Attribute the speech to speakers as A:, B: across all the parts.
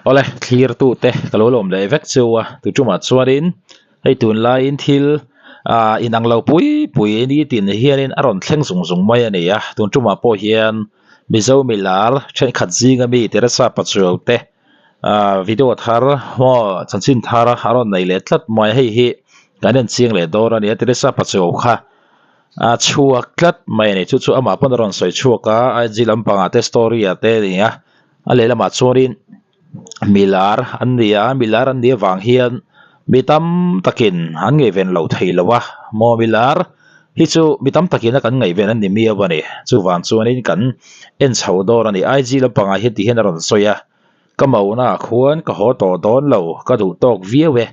A: Awle thlirtute ka lo lawm leh vek chu a tuṭumah chuanin hei tunlaiin thil ah inang lo pui pui nitin hianin a rawn thleng zung zung mai a ni a tun ṭumah pawh hian Mizo milar thenkhat zinga mi Teresa Pachuau te ah video thar maw chanchin thar a rawn nei leh tlat mai a hei hi kan en chiang leh dawn a ni a Teresa Pachuau kha a chhuak tlat mai a ni chu chu amah pawn a rawn sawi chhuak a IG lampangah te story ah te a ni a. A lehlamah chuanin milar an ni a milar an nih avang hian mi tam takin an ngaihven loh thei lo a maw milar hi chu mi tam takin a kan ngaihven an ni miau a ni chuvang chuanin kan en chho dawn a ni IG lampangah hian ti hian a rawn sawi a ka mauhna ah khuan ka haw tawh dawn lo ka duh tawk viau e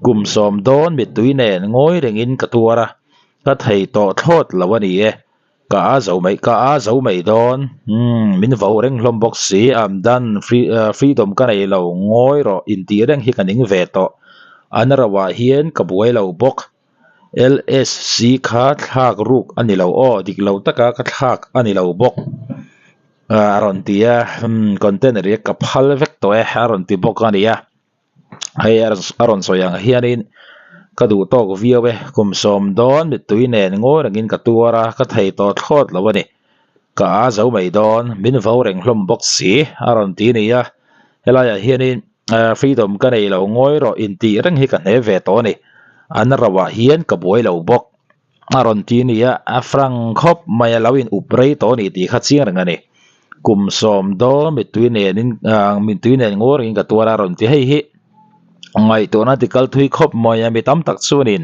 A: kum sawm dawn mittui nen ngawi rengin ka tuar a ka thei tawh thlawt lo a ni e. Ka a zo mai ka a zo mai dawn umm min vo reng hlawm bawk si I'm done free ah freedom ka nei lo ngawi rawh intih reng hi ka ning ve tawh an ro ah hian ka buai lo bawk LSC kha thlak ruk a ni lo aw dik lo taka ka thlak a ni lo bawk ah a rawn ti a umm container hi ka phal vek tawh e a rawn ti bawk a nia. Hei a rawn sawi ang hianin ka duh tawk viau e, kum sawm dawn mittui nen ngawi rengin ka tuar a, ka thei tawh thlawt lo a ni. Ka a zo mai dawn, min vo reng hlawm bawk si a rawn ti ni a, helaiah hianin freedom ka nei lo ngawi rawh intih reng hi ka hne ve tawh a ni, an rauah hian ka buai lo bawk a rawn ti ni a, a frank khawp mai a lo in up rei tawh a ni tih kha chiang reng a ni. Kum sawm dawn mittui nenin ah mittui nen ngawi rengin ka tuar a rawn ti hei hi ngaihtuahna ti kal thui khawp mai a mi tam tak chuanin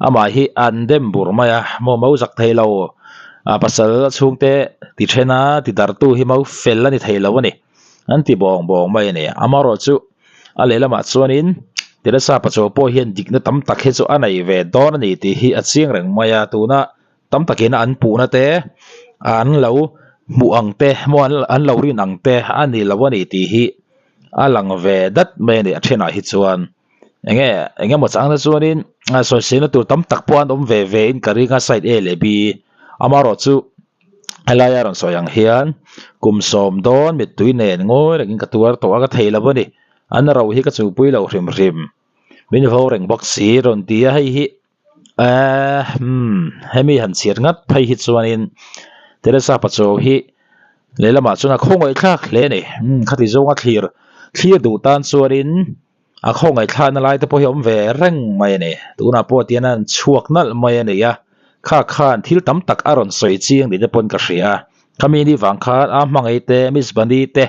A: amah hi an dem bur mai a maw mau zak thei lo ah pasal chhungte ti then a ti dartu hi mau fel a ni thei lo a ni an ti bawng bawng mai a ni amaherawhchu a lehlamah chuanin Teresa Pachuau pawh hian dikna tam tak hi chu a nei ve dawn a ni tih hi a chiang reng mai a tuna tam takin an puhna te an lo hmuh ang te maw an lo rin ang te a ni lo a ni tih hi a lang ve dat mai a ni a thenah hi chuan enge eng emaw chang te chuanin sawiselna tur tam tak pawh an awm ve ve in ka ring a side A leh B amaherawhchu helai a rawn sawi ang hian kum sawm dawn mittui nen ngawi rengin ka tuar tawh a ka thei lo a ni an ro hi ka chupui lo hrim hrim min vo reng bawk si rawn ti a hei hi Eee umm hemi han chhiat ngat phei hi chuanin Teresa Pachuau hi lehlamah chuan a khawngaihthlak hle a ni umm khati zawnga thlir thlir duh tan chuanin a khawngaihthlakna lai te pawh hi a awm ve reng mai a ni tunah pawh tian a chhuak nalh mai a ni a kha khan thil tam tak a rawn sawi chiang ni te pawn ka hria a khami ni vang khan a hmangaih te Miss Bunny te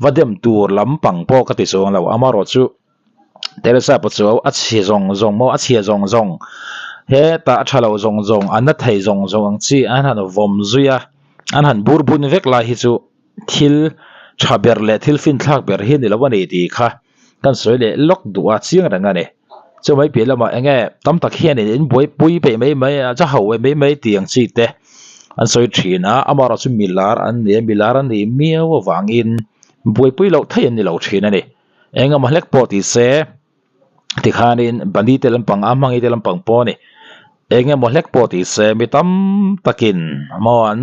A: va dem tur lampang pawh ka ti chuang lo amaherawh chu. Teresa Pachuau a chhia zawng zawng maw a chhia zawng zawng hetah a tha lo zawng zawng a na thei zawng zawng ang chi an han vawm zui a an han bur bun vek lai hi chu thil tha ber leh thil finthlak ber hi a ni lo a ni tih kha kan sawi leh lawk duh a chiang reng a ni chumai piah lamah eng nge tam tak hian in inbuaipui peih mai mai a cha ho mai mai tih ang chi te an sawi thin a amaherawhchu milar an ni a milar an nih miau avangin buaipui loh theih an ni lo thin a ni. Eng emaw hlek pawh ti se tikhanin bani te lampang a hmangi te lampang pawh a ni eng emaw hlek pawh ti se mi tam takin maw an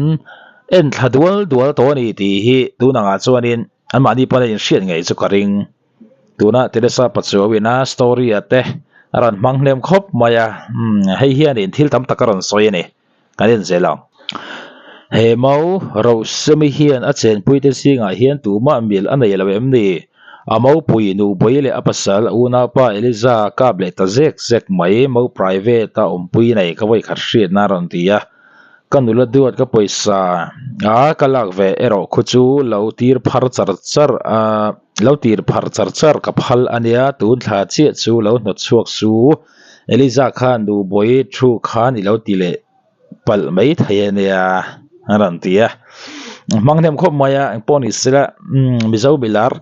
A: en thla dual dual tawh a ni tih hi tun angah chuanin anmahni pawn a inhriat ngei chu ka ring tuna Teresa Pachuau-ina story ah te a rawn hmang hnem khawp mai a umm hei hianin thil tam tak a rawn sawi a ni. Kan en zel ang. He mau Rosemi hian a chenpuite zingah hian tumah mil a nei lo em ni? A maupui Nubui leh a pasal a unaupa Eliza kap leh ta zek zek mai mau private a awmpui nei ka vawikhat hriatna a rawn ti a. Ka nula duat ka pawisa a ka lak ve erawh khu chu lo tir phar char char a lo tir phar char char ka phal a nia tun thla chiah chu lo hnawt chhuak su. Eliza khan Nubui thu khan i lo ti leh palh mai thei a nia a rawn ti a hmang hnem khawp mai a engpawh ni se la Mizo milar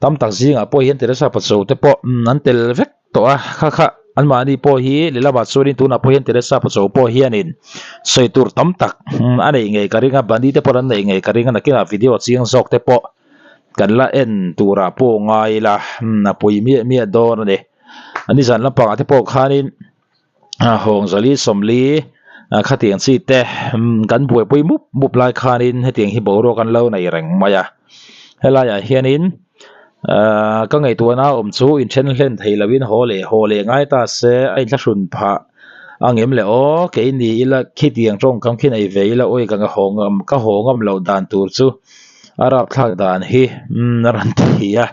A: tam tak zingah pawh hian Teresa Pachuau te pawh an tel vek tawh a kha kha anmahni pawh hi lehlamah chuanin tunah pawh hian Teresa Pachuau pawh hianin sawi tur tam tak a neih ngei ka ring a Bunny te pawh an neih ngei ka ring a nakinah video chiang zawk te pawh kan la en turah pawh ngai ila a pui miah miah dawn a ni. Ani zan lampangah te pawh khanin hawng zali sawmli khatiang chi te kan buaipui mup mup lai khanin hetiang hi boruak an lo nei reng mai a helaiah hianin. Ahh ka ngaihtuahna awm chu inthen hlen thei loin haw leh haw leh ngai ta se a inthlahrun phah a ngem le aw kei ni ila khitiang tawngkam khi nei ve ila awi ka haw ngam ka haw ngam loh dan tur chu a rapthlak dan hi umm a rawn ti a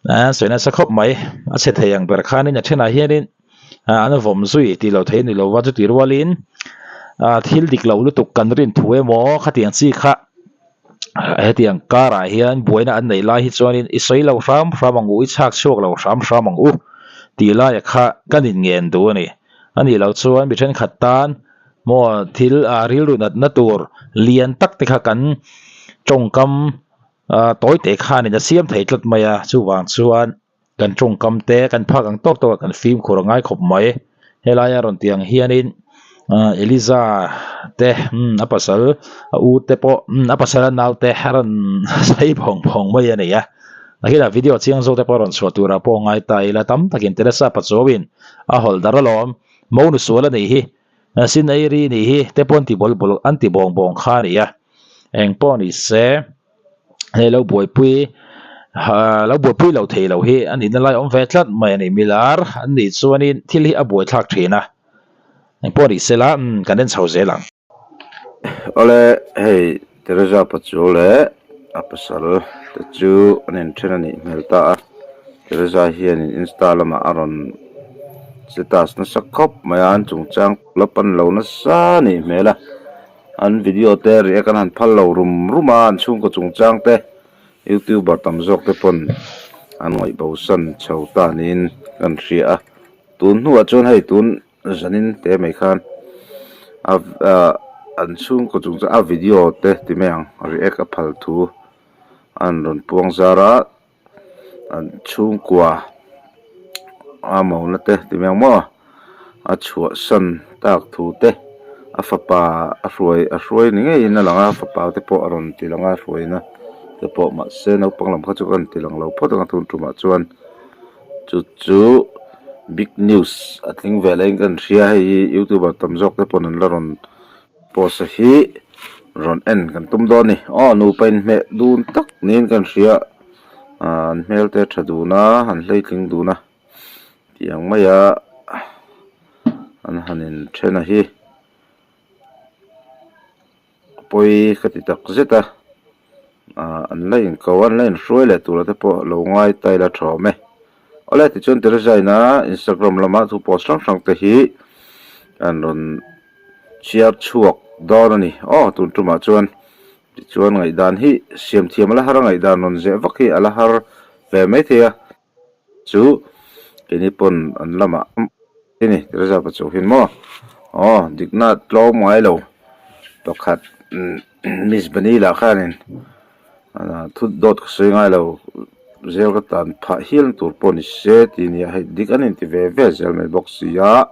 A: a sawi nasa khawp mai a chhe thei ang ber khanin a thenah hianin an vawm zui tih loh theih a ni lova chuti rualin ah thil dik loh lutuk kan rin thu emaw khatiang chi kha hetiang karah hian buaina an neih lai hi chuanin i sawi lo hram hram ang u i chhak chhuak lo hram hram ang u tih laia kha kan inngen duh a ni. A nih loh chuan mi thenkhat tan maw thil ah rilru natna tur lian tak te kha kan tawngkam ah tawi te khanin a siam thei tlat mai a chuvang chuan kan tawngkam te kan phak ang tawk tawk a kan fimkhur a ngai khawp mai helaia rawn tih ang hianin ah Eliza te umm a pasal a u te pawh umm a pasal a nau te a rawn sawi phawng phawng mai a ni a nakinah video chiang zawk te pawh rawn chhuah turah pawh a ngai ta ila tam takin Teresa Pachuau-in a hawlh darh alawm monu sual a nih hi sin ei ri nih hi te pawh an ti bawl bawl an ti bawng bawng kha a ni a eng pawh ni se. Hei lo buaipui ha lo buaipui lo thei lo hi a nihna lai awm ve tlat mai a ni milar an nih chuanin thil hi a buaithlak thin a engpawh ni sela umm kan en chho zel ang.
B: Awle hei Teresa Pachuau leh a pasal te chu an inthen a nih hmel ta a Teresa hianin insta lamah a rawn status nasa khawp mai a an chungchang la pan lo nasa a nih hmel a. An video te react an han phal lo rum rum a, an chhungkaw chungchang te youtuber tam zawk te pawn an ngaih bo san chho ta niin kan hria a. Tun hnuah chuan hei tun zanin te mai khan a ah an chhungkaw chungchang a video te ti mai ang react a phal thu an rawn puang zar a. An chhungkua a mona te ti mai ang maw a chhuahsan tak thu te a fapa a hruai a hruai ni ngeiin a lang a fapa te pawh a rawn ti lang a hruaina te pawh mahse naupang lam kha chu ka rawn ti lang lo phawt ang a tun tumah chuan chu chu big news a tling ve laiin ka inhria hei hi youtuber tam zawk te pawn an la rawn. Post a hi rawn en kan tum dawn a ni aw nupa inhmeh dun tak niin kan hria ah an hmel te a tha dun a an hleitling dun a tih ang mai a an han inthen a hi pawi ka ti tak zet a ah an la inko a an la inhruai leh tur te pawh lo ngai ta ila tha awm e. Awle tichuan Teresa ina Instagram lama thu post hrang hrang te hi an rawn chhiar chhuak dawn a ni. Aw tun tumah chuan tichuan ngaihdan hi siam thiam a la har a ngaihdan rawn zeh vak hi a la har ve maithei a chu keini pawn an lamah a ni Teresa Pachuau hian maw aw dikna tlawm ngai lo pakhat Miss Bunny lah khanin Thu dawt ka sawi ngai lo, zel ka tan phah hial na tur pawh ni se tih nia hei dik an inti ve ve zel mai bawk si a,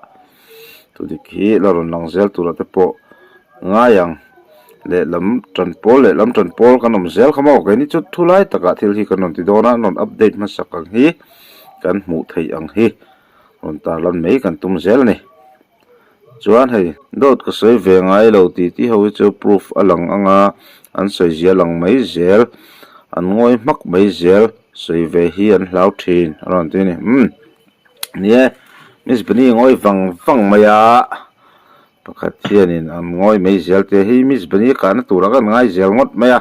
B: thu dik hi la rawn lang zel turah te pawh ngai ang lehlam tan pawl lehlam tan pawl kan awm zel kha maw keini chu thu lai takah thil hi kan rawn ti dawn a an rawn update hmasak ang hi kan hmuh theih ang hi rawn tarlan mai kan tum zel a ni. Chuan hei dawt ka sawi ve ngai lo tih tih ho hi chu proof a lang ang a, an sawi zia lang mai zel, an ngawi hmak mai zel, sawi ve hi an hlau thin a rawn ti a ni. Umm ni e, Miss Bunny ngawi vang vang mai a, pakhat hianin an ngawi mai zel te hi Miss Bunny kahna turah khan an ngai zel ngawt mai a,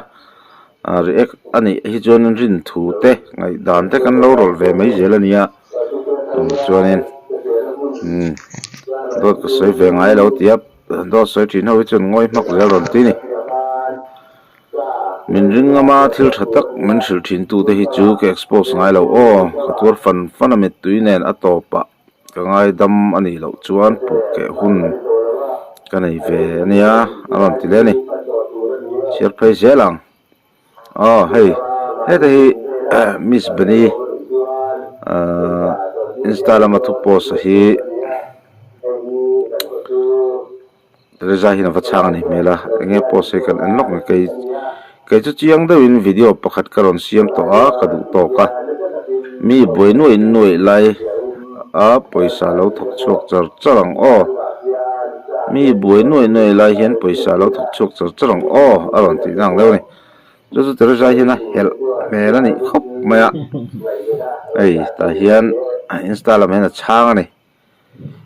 B: react a nih hi chuan rin thu te ngaihdan te kan lo rawlh ve mai zel a nia. Chuanin umm dawt ka sawi ve ngai lo tia dawt sawi thin ho hi chuan ngawi hmak zel rawn ti a ni. Min ring ngam a thil tha tak min hrilh thin tu te hi chu ka expose ngai lo aw ka tuar fan fan a mittui nen a tawpah ka ngaidam a nih loh chuan puh keh hun ka nei ve a nia a rawn ti leh a ni. Chhiar phei zel ang. Aw hei heta hi Miss Bunny ahh insta lama thu post hi Teresa hian a va chhang a nih hmel a enge post hi kan en lawk ang kei kei chu chiang deuhin video pakhat ka rawn siam tawh a ka duh tawk a mi buai nuaih nuaih lai a pawisa lo thawk chhuak char char ang aw mi buai nuaih nuaih lai hian pawisa lo thawk chhuak char char ang aw a rawn tih na ang deuh a ni chu chu Teresa hian a helh hmel a nih khawp mai a. Hei tah hian insta lam hian a chhang a ni.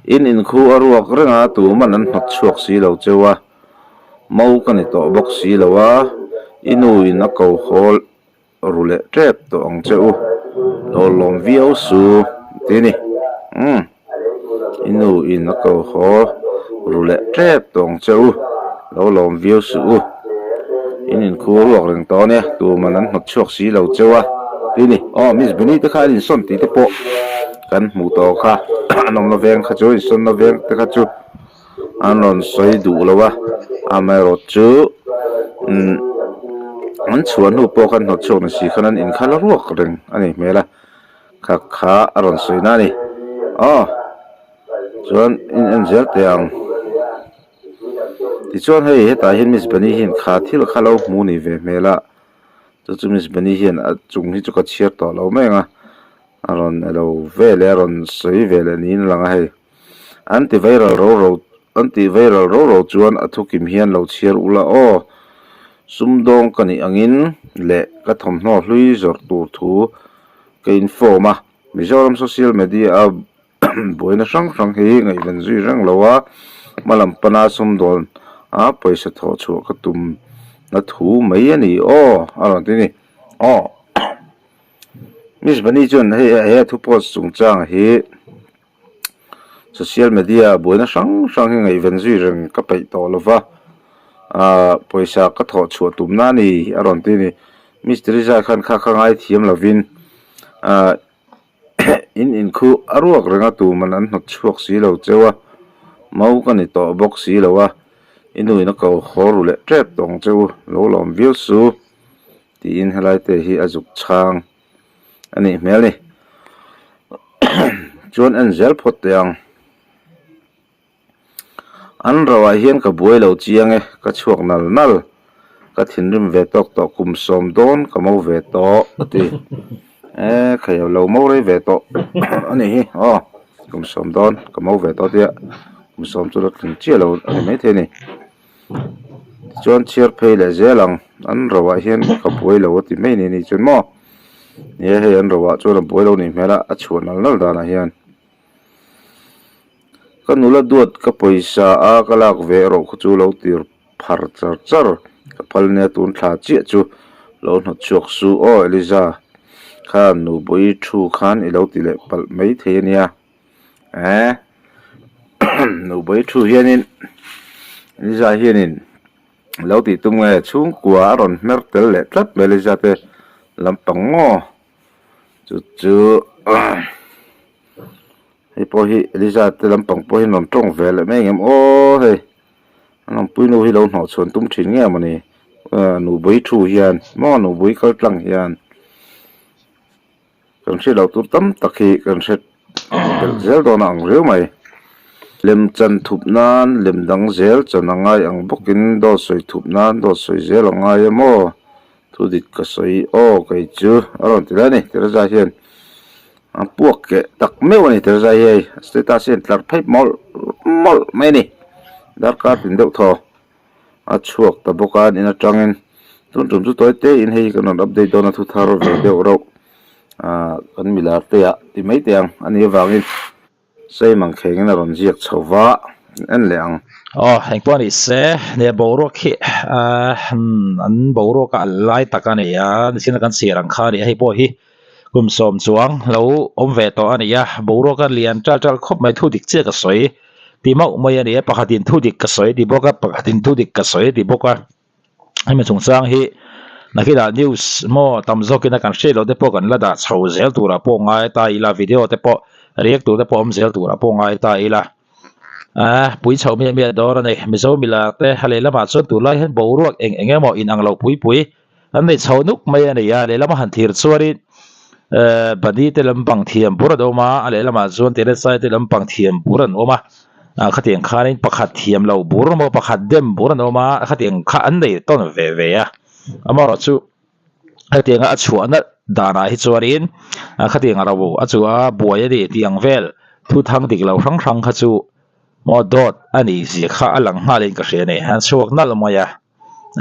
B: In inkhu a ruak reng a, tuman an hnawt chhuak si lo cheu a, mo ka ni tawh bawk si lo a, i nu in a ko haw ru leh tep tawh ang che u, lo lawm viau su ti a ni. Umm i nu in a ko haw ru leh tep tawh ang che u, lo lawm viau suh u, in inkhu a ruak reng tawh a nia, tuman an hnawt chhuak si lo cheu a ti a ni. Aw Miss Bunny te kha an insawn tih te pawh. Kan hmuh tawh kha an awmna veng kha chu insawnna veng te kha chu an rawn sawi duh lo a, amaherawh chu umm an chhuah hnu pawh khan hnawt chhuak ni si khan an inkhal a ruak reng a ni hmel a, kha kha a rawn sawi na a ni aw chuan in en zel teh ang tichuan hei hetah hian miss bunny hian kha thil kha lo hmu ni ve hmel a chu chu miss bunny hian a chung hi chu ka chhiar tawh lo mai ang a. A rawn elo ve leh a rawn sawi ve leh niin a lang a hei. An ti viral ro ro an ti viral ro ro chuan a thukim hian lo chhiar ula aw. Sumdawng ka nih angin leh ka thawmhnaw hlui zawrh tur thu ka inform a. Mizoram social media a buaina hrang hrang hi ngaihven zui reng lo a, hmalam pana sumdawn a pawisa thawh chhuah ka tum na thu mai a ni aw a rawn ti a ni. Aw. Miss Bunny chuan hei he a thu post chungchang hi social media buaina hrang hrang hi ngaihven zui reng ka peih tawh lo va ahh pawisa ka thawh chhuah tumna a ni a rawn ti a ni. Miss Teresa khan kha kha ngaithiam lovin ahh in inkhu a ruak reng a tuman an hnawt chhuak si lo cheu a mau ka ni tawh bawk si lo a i nu in a ko haw ru leh tep tawh ang che u lo lawm viau su. Tiin helai te hi a zuk chhang a nih hmel a ni. Chuan en zel phawt teh ang. An roah hian ka buai lo chiang e, ka chhuak nal nal. Ka thinrim ve tawk tawh kum sawm dawn ka mo ve tawh a ti. E khai lo mo rei ve tawh a nih hi aw kum sawm dawn ka mo ve tawh tia kum sawm chu la tling chiah lo a ni maithei a ni. Tichuan chhiar phei leh zel ang, an roah hian ka buai lo a ti mai ni ni chuan maw? Ni e hei an roah chuan a buai lo nih hmel a, a chhuah nal nal danah hian. Ka nula duat ka pawisa a ka lak ve erawh kha chu lo tir phar char char ka phal nia tun thla chiah chu lo hnawt chhuak su aw Eliza khan nubui thu khan i lo ti leh palh mai thei a nia. Eh nubui thu hianin Eliza hianin lo tih tum nge chhungkua a rawn hmer tel leh tlat mai Eliza te lampang maw chu chu hei pawh hi Eliza te lampang pawh hi an rawn tawng ve leh mai ang em aw hei an awmpui nu hi lo hnawh chhuan tum thin nge mawni nubui thu hian maw nubui kal tlang hian. Kan hriat loh tur tam tak hi kan hre belh zel dawn a ang riau mai. Lem chan thup nan lem dang zel chan a ngai ang bawkin dawt sawi thup nan dawt sawi zel a ngai em aw? Thu dik ka sawi aw kei chu a rawn ti lai a ni Teresa hian a puak keh tak meuh a ni Teresa hi hei status hian tlar phei mawlh mawlh mai a ni darkar tin deuh thaw. a chhuak ta bawk a in atangin tun tum chu tawi te in hei hi kan rawn update dawn a thu thar ve deuh reuh ahh kan milar te ah ti mai teh ang a nih avangin same ang kheng in a rawn ziak chho va en leh ang.
A: Aw engpawh a ni se nia boruak hi ahh an boruak a lai tak a ni a nichina kan chhiar ang kha a ni a hei pawh hi kum sawm chuang lo awm ve tawh a ni a boruak a lian ṭal ṭal khawp mai thu dik chiah ka sawi. Ti mauh mai a ni a, pakhatin thu dik ka sawi ti bawk a, pakhatin thu dik ka sawi ti bawk a. Hemi chungchang hi nakinah news maw tam zawkin a kan hriat loh te pawh kan la dah chho zel turah pawh ngai ta ila, video te pawh react tur te pawh awm zel turah pawh ngai ta ila. Aaa pui chho miah miah dawn a ni. Mizo milar te a lehlamah chuan tunlai hian boruak eng eng emaw inang loh pui pui An nei chho nuk mai a ni a, lehlam a han thlir chuanin ehh Bani te lampang thiam bur an awm a, a lehlamah chuan Teresai te lampang thiam bur an awm a, ah khatiang khanin pakhat thiam lo bur emaw pakhat dem bur an awm a, khatiang kha an nei tawn ve ve a, amaherawh chu hetianga a chhuahna danah hi chuanin ah khatiang a ro a chu a buai a ni tih ang vel thu thang dik lo hrang hrang kha chu maw dawt a nih zia kha a lang nghalin ka hria a ni, an chhuak nalh mai a.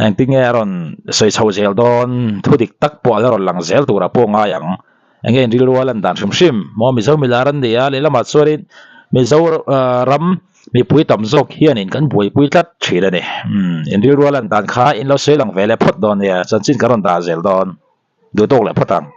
A: Engtin nge a rawn sawi chho zel dawn? Thu dik tak pawh a la rawn lang zel turah pawh ngai ang. Enge in rilru a lan dan hrim hrim maw Mizo milar an ni a, lehlamah chuanin Mizo ram mipui tam zawk hianin kan buaipui tlat thin a ni. Umm in rilru a lan dan kha in lo sawi lang ve leh phawt dawn nia, chanchin kan rawn dah zel dawn. Duh tawk leh phawt ang.